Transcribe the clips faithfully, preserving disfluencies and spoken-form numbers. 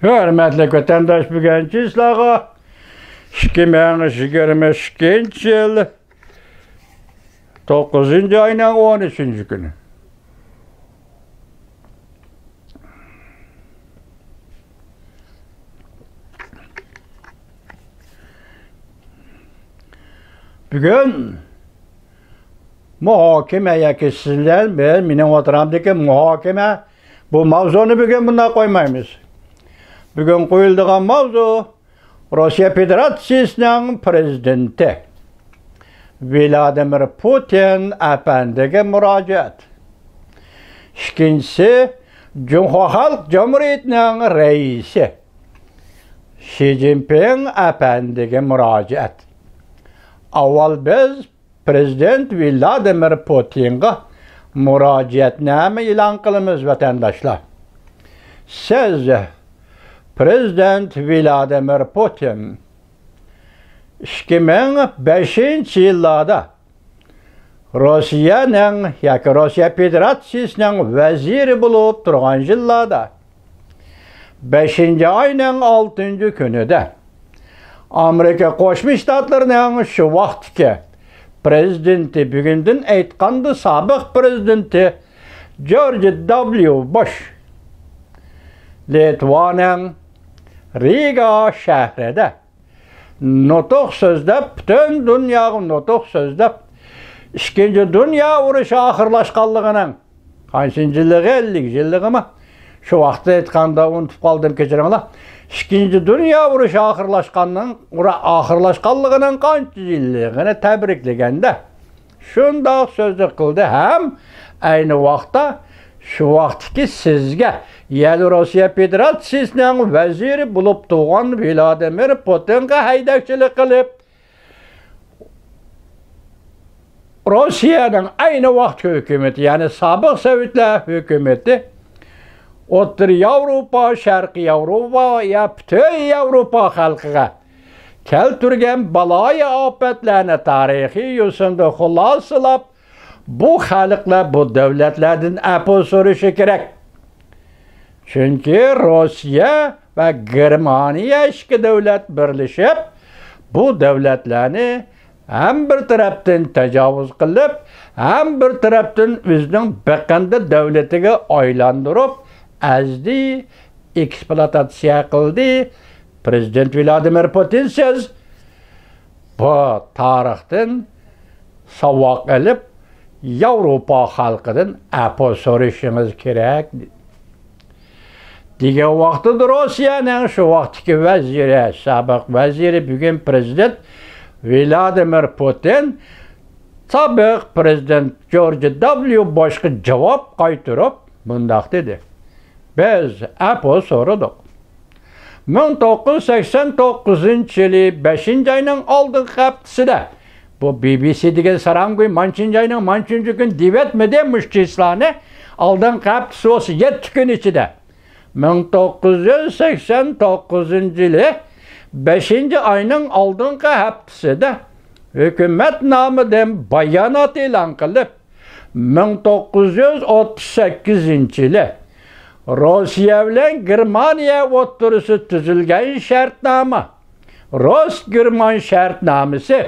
ھۆرمەتلىك ۋەتەنداش، بۈگۈن چىسلاغا ئىككى مىڭ يىگىرمە ئىككىنچى يىل توققۇزىنچى ئاينىڭ ئون ئۈچىنچى كۈنى. بۈگۈن مۇھاكىمە ياكى سىز بىلەن مېنىڭ ئوتتۇرامدىكى مۇھاكىمە، بۇ ماۋزۇنى بۈگۈن بۇنداق قويمايمىز. بۈگۈن قويۇلىدىغان ماۋزۇ روسىيە فېدېراتسىيىسىنىڭ پىرېزىدېنتى ۋىلادىمىر پۇتىن ئەپەندىگە مۇراجىئەت. ئىككىنچىسى، جۇڭخۇا خەلق جۇمھۇرىيىتىنىڭ رەئىسى شى جىنپىڭ ئەپەندىگە مۇراجىئەت. ئاۋۋال بىز پىرېزىدېنت ۋىلادىمىر پۇتىنغا مۇراجىئەتنامە ئېلان قىلىمىز، ۋەتەنداشلار. سىز، پىرېزىدېنت ۋىلادىمىر پۇتىن، ئىككى مىڭ بەشىنچى يىللاردا روسىيەنىڭ ياكى روسىيە فېدېراتسىيىسىنىڭ ۋەزىرى بولۇپ تۇرغان يىللاردا، بەشىنچى ئاينىڭ ئالتىنچى كۈنىدە ئامېرىكا قوشما شتاتلىرىنىڭ شۇ ۋاقىتتىكى پىرېزىدېنتى، بۈگۈندىن ئېيتقاندا سابىق پىرېزىدېنتى جورج دابليۇ بۇش لىتۋانىڭ رىگا شەھىرىدە نۇتۇق سۆزلەپ، پۈتۈن دۇنياغا نۇتۇق سۆزلەپ، ئىككىنچى دۇنيا ئۇرۇشى ئاخىرلاشقانلىقىنىڭ قانچىنچى يىللىقى، ئەللىك يىللىقىمۇ؟ شۇ ۋاقىتتا ئېيتقاندا ئۇنتۇپ قالدىم، كەچۈرۈڭلار. ئىككىنچى دۇنيا ئۇرۇشى ئاخىرلاشقاننىڭ، ئۇرا-، ئاخىرلاشقانلىقىنىڭ قانچە يىللىقىنى تەبرىكلىگەندە، شۇنداق سۆزنى قىلدى ھەم ئەينى ۋاقىتتا شۇ ۋاقىتتىكى سىزگە، يەنى روسىيە فېدېراتسىيىسىنىڭ ۋەزىرى بولۇپ تۇرغان ۋىلادىمىر پۇتىنغا ھەيدەكچىلىك قىلىپ، روسىيەنىڭ ئەينى ۋاقىت ھۆكۈمىتى، يەنى سابىق سوۋېتلار ھۆكۈمىتى ئوتتۇرا ياۋروپا، شەرقىي ياۋروپا يا پۈتۈن ياۋروپا خەلقىگە كەلتۈرگەن بالايىئاپەتلەرنى تارىخىي يۈزىنى خۇلاسىلاپ، بۇ خەلقلەر بۇ دۆلەتلەردىن ئەپۇ سورىشى كېرەك. چۈنكى روسىيە ۋە گېرمانىيە ئىككى دۆلەت بىرلىشىپ، بۇ دۆلەتلەرنى ھەم بىر تەرەپتىن تاجاۋۇز قىلىپ، ھەم بىر تەرەپتىن ئۆزىنىڭ بېقىندى دۆلىتىگە ئايلاندۇرۇپ، ئەزدى، ئېكسپلۇئاتاتسىيە قىلدى. پىرېزىدېنت ۋىلادىمىر پۇتىن، سىز بۇ تارىختىن ساۋاق ئېلىپ، ياۋروپا خەلقىدىن ئەپۇ سورىشىڭىز كېرەك، دېگەن ۋاقتىدا روسىيەنىڭ شۇ ۋاقىتتىكى ۋەزىرى، سابىق ۋەزىرى، بۈگۈن پىرېزىدېنت ۋىلادىمىر پۇتىن سابىق پىرېزىدېنت جورج دابليۇ بۇشقا جاۋاب قايتۇرۇپ مۇنداق دېدى: «بىز ئەپۇ سورىدۇق. مىڭ توققۇز يۈز سەكسەن توققۇزىنچى يىلى بەشىنچى ئاينىڭ ئالدىنقى ھەپتىسىدە»، بۇ بى بى سى دېگەن ساراڭگۇي مانچىنچى ئاينىڭ مانچىنچى كۈنى دېۋەتمىدى مۇشۇ چىسلانى؟ ئالدىنقى ھەپتىسى بولسا يەتتە كۈن ئىچىدە. مىڭ توققۇز يۈز سەكسەن توققۇزىنچى يىلى بەشىنچى ئاينىڭ ئالدىنقى ھەپتىسىدە ھۆكۈمەت نامىدىن بايانات ئېلان قىلىپ، مىڭ توققۇز يۈز ئوتتۇز سەككىزىنچى يىلى روسىيە بىلەن گېرمانىيە ئوتتۇرىسىدا تۈزۈلگەن شەرتنامە، روس-گېرمان شەرتنامىسى،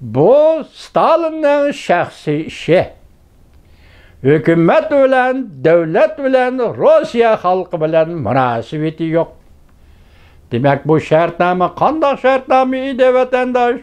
بۇ ستالىننىڭ شەخسىي ئىشى. ھۆكۈمەت بىلەن، دۆلەت بىلەن، روسىيە خەلقى بىلەن مۇناسىۋىتى يوق. دېمەك، بۇ شەرتنامە قانداق شەرتنامە ئىدى، ۋەتەنداش؟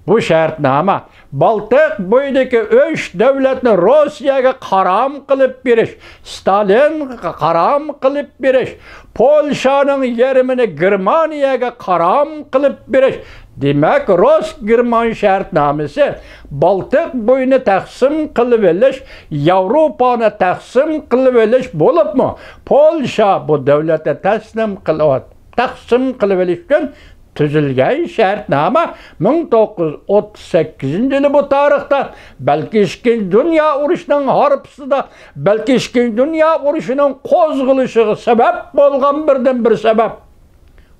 بۇ شەرتنامە بالتىق بويىدىكى ئۈچ دۆلەتنى روسىيەگە قارام قىلىپ بېرىش، ستالىنغا قارام قىلىپ بېرىش، پولشانىڭ يېرىمىنى گېرمانىيەگە قارام قىلىپ بېرىش. دېمەك، روس-گېرمان شەرتنامىسى بالتىق بويىنى تەقسىم قىلىۋېلىش، ياۋروپانى تەقسىم قىلىۋېلىش بولۇپمۇ، پولشا بۇ دۆلەتنى تەسلىم قىلىۋات-، تەقسىم قىلىۋېلىش ئۈچۈن تۈزۈلگەن شەرتنامە. مىڭ توققۇز يۈز ئوتتۇز سەككىزىنچى يىلى بۇ تارىختا، بەلكى ئىككىنچى دۇنيا ئۇرۇشىنىڭ ھارپىسىدا، بەلكى ئىككىنچى دۇنيا ئۇرۇشىنىڭ قوزغىلىشىغا سەۋەب بولغان بىردىنبىر سەۋەب،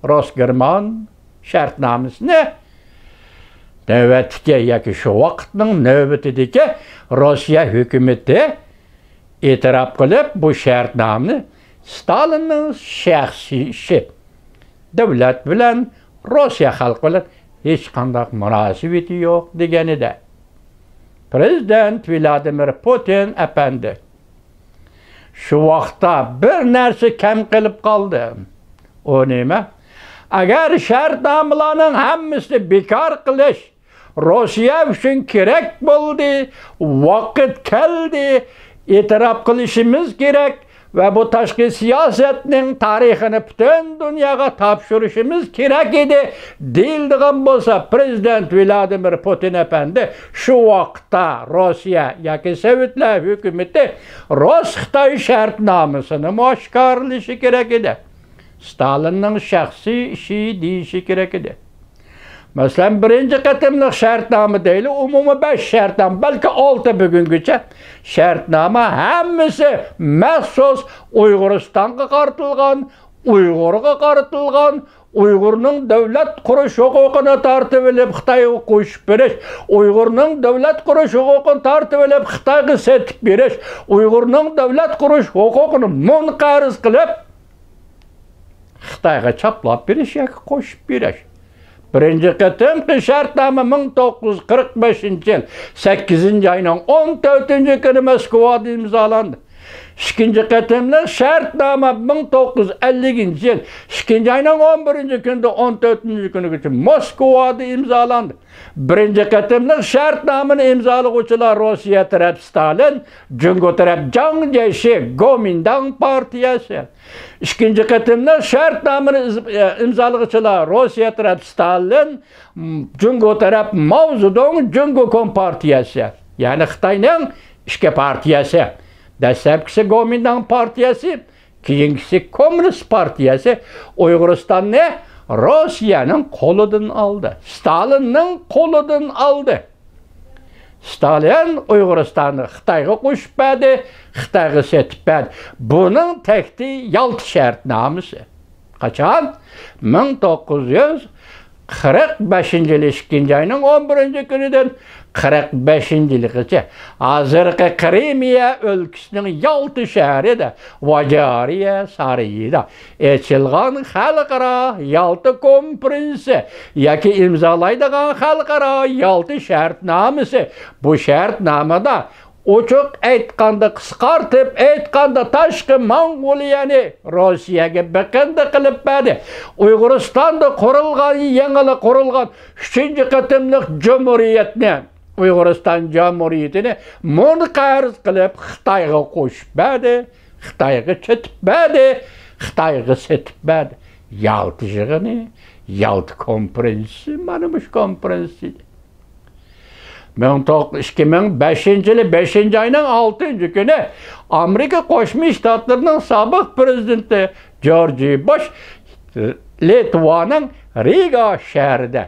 روس-گېرمان شەرتنامىسىنى نۆۋەتتىكى ياكى شۇ ۋاقىتنىڭ نۆۋىتىدىكى روسىيە ھۆكۈمىتى ئېتىراپ قىلىپ، بۇ شەرتنامىنى ستالىننىڭ شەخسىي ئىشى، دۆلەت بىلەن، روسىيە خەلقى بىلەن ھېچقانداق مۇناسىۋىتى يوق، دېگەنىدى پرېزىدېنت ۋلادىمىر پۇتىن ئەپەندى. شۇ ۋاقىتتا بىر نەرسە كەم قېلىپ قالدى. ئۇ نېمە؟ ئەگەر شەرتنامىلارنىڭ ھەممىسىنى بىكار قىلىش روسىيە ئۈچۈن كېرەك بولدى، ۋاقىت كەلدى، ئېتىراپ قىلىشىمىز كېرەك ۋە بۇ تاشقى سىياسەتنىڭ تارىخىنى پۈتۈن دۇنياغا تاپشۇرۇشىمىز كېرەك ئىدى، دېيىلىدىغان بولسا، پرېزىدېنت ۋلادىمىر پۇتىن ئەپەندى شۇ ۋاقىتتا روسىيە ياكى سوۋېتلار ھۆكۈمىتى رۇس-خىتاي شەرتنامىسىنىمۇ ئاشكارىلىشى كېرەك ئىدى. ستالىننىڭ شەخسىي ئىشى دېيىشى كېرەك ئىدى. مەسىلەن، بىرىنچى قېتىملىق شەرتنامە دەيلى، ئومۇمىي بەش شەرتنامە، بەلكى ئالتە بۈگۈنگىچە شەرتنامە، ھەممىسى مەخسۇس ئۇيغۇرىستانغا قارىتىلغان، ئۇيغۇرغا قارىتىلغان، ئۇيغۇرنىڭ دۆلەت قۇرۇش ھوقۇقىنى تارتىۋېلىپ خىتايغا قوشۇپ بېرىش، ئۇيغۇرنىڭ دۆلەت قۇرۇش ھوقۇقىنى تارتىۋېلىپ خىتايغا سېتىپ بېرىش، ئۇيغۇرنىڭ دۆلەت قۇرۇش ھوقۇقىنى مۇنقەرز قىلىپ، خىتايغا چاپلاپ بېرىش ياكى قوشۇپ بېرىش. بىرىنچى قېتىمقى شەرتنامە مىڭ توققۇز يۈز قىرىق بەشىنچى يىل سەككىزىنچى ئاينىڭ ئون تۆتىنچى كۈنى موسكۋادا ئىمزالاندى. ئىككىنچى قېتىملىق شەرتنامە مىڭ توققۇز يۈز ئەللىكىنچى يىل ئىككىنچى ئاينىڭ ئون بىرىنچى كۈنىدىن ئون تۆتىنچى كۈنىگىچە موسكۋادا ئىمزالاندى. بىرىنچى قېتىملىق شەرتنامىنى ئىمزالىغۇچىلار روسىيە تەرەپ ستالىن، جۇڭگو تەرەپ جاڭ جيېشى، گومىنداڭ پارتىيەسى. ئىككىنچى قېتىملىق شەرتنامىنى ئىز-، ئە، ئىمزالىغۇچىلار روسىيە تەرەپ ستالىن، م، جۇڭگو تەرەپ ماۋزېدۇڭ، جۇڭگو كومپارتىيەسى. يەنى خىتاينىڭ ئىككى پارتىيەسى. دەسلەپكىسى گومىنداڭ پارتىيەسى، كېيىنكىسى كوممۇنىست پارتىيەسى ئۇيغۇرىستاننى روسىيەنىڭ قولىدىن ئالدى. ستالىننىڭ قولىدىن ئالدى. ستالىن ئۇيغۇرىستاننى خىتايغا قوشۇپ بەردى، خىتايغا سېتىپ بەردى. بۇنىڭ تەكتى يالتا شەرتنامىسى. قاچان؟ مىڭ توققۇز يۈز قىرىق بەشىنچى يىلى ئىككىنچى ئاينىڭ ئون بىرىنچى كۈنىدىن قىرىق بەشىنچى يىلىغىچە ھازىرقى قىرىمىيە ئۆلكىسىنىڭ يالتا شەھىرىدە ۋاجارىيە سارىيىدا ئېچىلغان خەلقئارا يالتا كونفېرېنسى ياكى ئىمزالايدىغان خەلقئارا يالتا شەرتنامىسى. بۇ شەرتنامىدا ئوچۇق ئېيتقاندا، قىسقارتىپ ئېيتقاندا، تاشقى موڭغۇلىيەنى روسىيەگە بېقىندى قىلىپ بەردى. ئۇيغۇرىستاندا قۇرۇلغان، يېڭىلا قۇرۇلغان ئۈچىنچى قېتىملىق جۇمھۇرىيەتنى، ئۇيغۇرىستان جۇمھۇرىيىتىنى مۇنقەرز قىلىپ خىتايغا قوشۇپ بەردى، خىتايغا چېتىپ بەردى، خىتايغا سېتىپ بەردى. يالتا يىغىنى، يالتا كونفېرېنسىيىسى، مانا مۇشۇ كونفېرېنسىيە ئىدى. مىڭ توققۇز، ئىككى مىڭ بەشىنچى يىلى بەشىنچى ئاينىڭ ئالتىنچى كۈنى ئامېرىكا قوشما شتاتلىرىنىڭ سابىق پرېزىدېنتى جورجى بۇش لىتۋانىڭ رىگا شەھىرىدە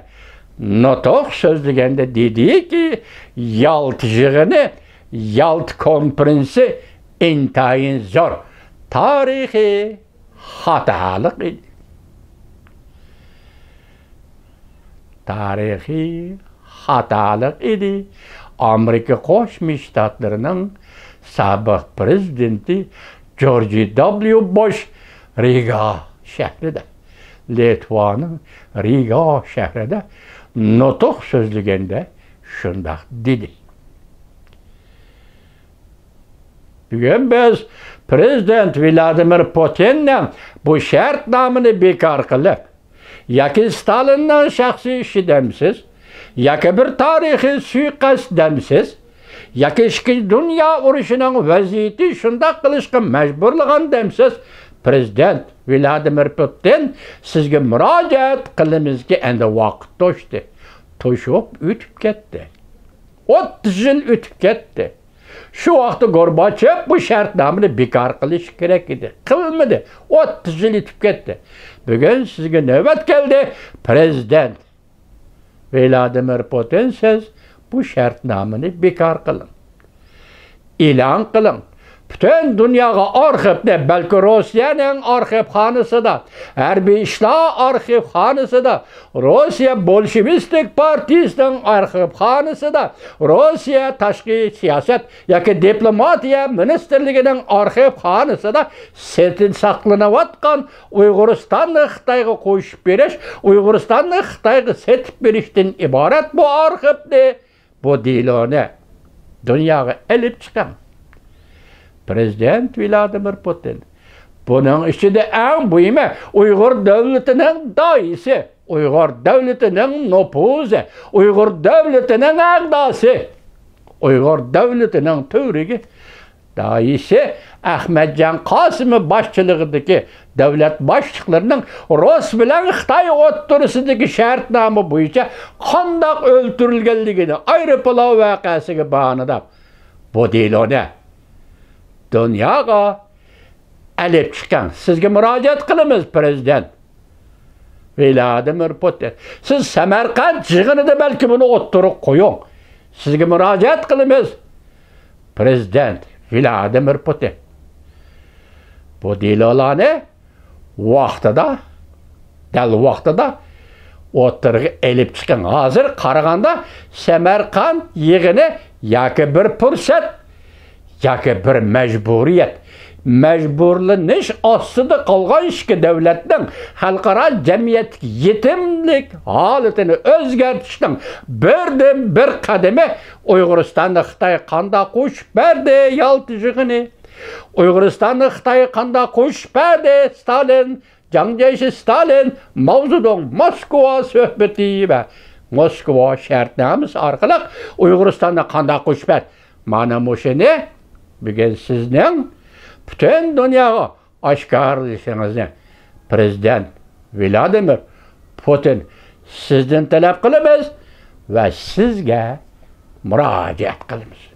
نۇتۇق سۆزلىگەندە دېدىكى، يالتا يىغىنى، يالتا كونفېرېنسى ئىنتايىن زور تارىخىي خاتالىق ئىدى. تارىخىي خاتالىق ئىدى. ئامېرىكا قوشما شتاتلىرىنىڭ سابىق پرېزىدېنتى جورجى دابليۇ بۇش رىگا شەھىرىدە، لىتۋانىڭ رىگا شەھىرىدە نۇتۇق سۆزلىگەندە شۇنداق دېدى. بۈگۈن بىز پرېزىدېنت ۋلادىمىر پۇتىننىڭ بۇ شەرتنامىنى بىكار قىلىپ، ياكى ستالىننىڭ شەخسىي ئىشى دەمسىز، ياكى بىر تارىخىي سۇيىقەست دەمسىز، ياكى ئىككىنچى دۇنيا ئۇرۇشىنىڭ ۋەزىيىتى شۇنداق قىلىشقا مەجبۇرلىغان دەمسىز، پرېزىدېنت ۋلادىمىر پۇتىن، سىزگە مۇراجىئەت قىلىمىزكى، ئەمدى ۋاقىت توشتى. توشۇپ ئۆتۈپ كەتتى. ئوتتۇز يىل ئۆتۈپ كەتتى. شۇ ۋاقىتتا گورباچېف بۇ شەرتنامىنى بىكار قىلىشى كېرەك ئىدى. قىلمىدى. ئوتتۇز يىل ئۆتۈپ كەتتى. بۈگۈن سىزگە نۆۋەت كەلدى. پرېزىدېنت ۋلادىمىر پۇتىن، سىز بۇ شەرتنامىنى بىكار قىلىڭ. ئېلان قىلىڭ. پۈتۈن دۇنياغا ئارخىپنى، بەلكى روسىيەنىڭ ئارخىپخانىسىدا، ھەربىي ئىشلار ئارخىپخانىسىدا، روسىيە بولشېۋىستىك پارتىيىسىنىڭ ئارخىپخانىسىدا، روسىيە تاشقى سىياسەت ياكى دىپلوماتىيە مىنىستىرلىكىنىڭ ئارخىپخانىسىدا سېتىن ساقلىنىۋاتقان ئۇيغۇرىستاننى خىتايغا قوشۇپ بېرىش، ئۇيغۇرىستاننى خىتايغا سېتىپ بېرىشتىن ئىبارەت بۇ ئارخىپنى، بۇ دېلونى دۇنياغا ئېلىپ چىقىڭ. پرېزىدېنت ۋلادىمىر پۇتىن. بۇنىڭ ئىچىدە ئەڭ مۇھىمى ئۇيغۇر دۆلىتىنىڭ داھىيسى، ئۇيغۇر دۆلىتىنىڭ نوپۇزى، ئۇيغۇر دۆلىتىنىڭ ئەزاسى، ئۇيغۇر دۆلىتىنىڭ تۈۋرۈكى، داھىيسى ئەخمەتجان قاسىمى باشچىلىقىدىكى دۆلەت باشلىقلىرىنىڭ رۇس بىلەن خىتاي ئوتتۇرىسىدىكى شەرتنامە بويىچە قانداق ئۆلتۈرۈلگەنلىكىنى ئايروپىلان ۋەقەسىگە باھانە دەپ، بۇ دېلونى دۇنياغا ئېلىپ چىقىڭ. سىزگە مۇراجىئەت قىلىمىز، پرېزىدېنت ۋلادىمىر پۇتىن. سىز سەمەرقەنت يىغىنىدا بەلكى بۇنى ئوتتۇرىغا قويۇڭ. سىزگە مۇراجىئەت قىلىمىز، پرېزىدېنت ۋلادىمىر پۇتىن. بۇ دېلولارنى ۋاقتىدا، دەل ۋاقتىدا ئوتتۇرىغا ئېلىپ چىقىڭ. ھازىر قارىغاندا سەمەرقەنت يىغىنى ياكى بىر پۇرسەت، ياكى بىر مەجبۇرىيەت. مەجبۇرلىنىش ئاستىدا قالغان ئىككى دۆلەتنىڭ خەلقئارا جەمئىيەتتىكى يېتىملىك ھالىتىنى ئۆزگەرتىشنىڭ بىردىنبىر قەدىمى ئۇيغۇرىستاننى خىتايغا قانداق قوشۇپ بەردى يالتا يىغىنى؟ ئۇيغۇرىستاننى خىتايغا قانداق قوشۇپ بەردى ستالىن؟ جاڭ جيېشى ستالىن، ماۋزېدۇڭ موسكۋا سۆھبىتى ۋە موسكۋا شەرتنامىسى ئارقىلىق ئۇيغۇرىستاننى قانداق قوشۇپ بەردى؟ مانا مۇشۇنى بۈگۈن سىزنىڭ پۈتۈن دۇنياغا ئاشكارىلىشىڭىزنى پرېزىدېنت ۋلادىمىر پۇتىن سىزدىن تەلەپ قىلىمىز ۋە سىزگە مۇراجىئەت قىلىمىز.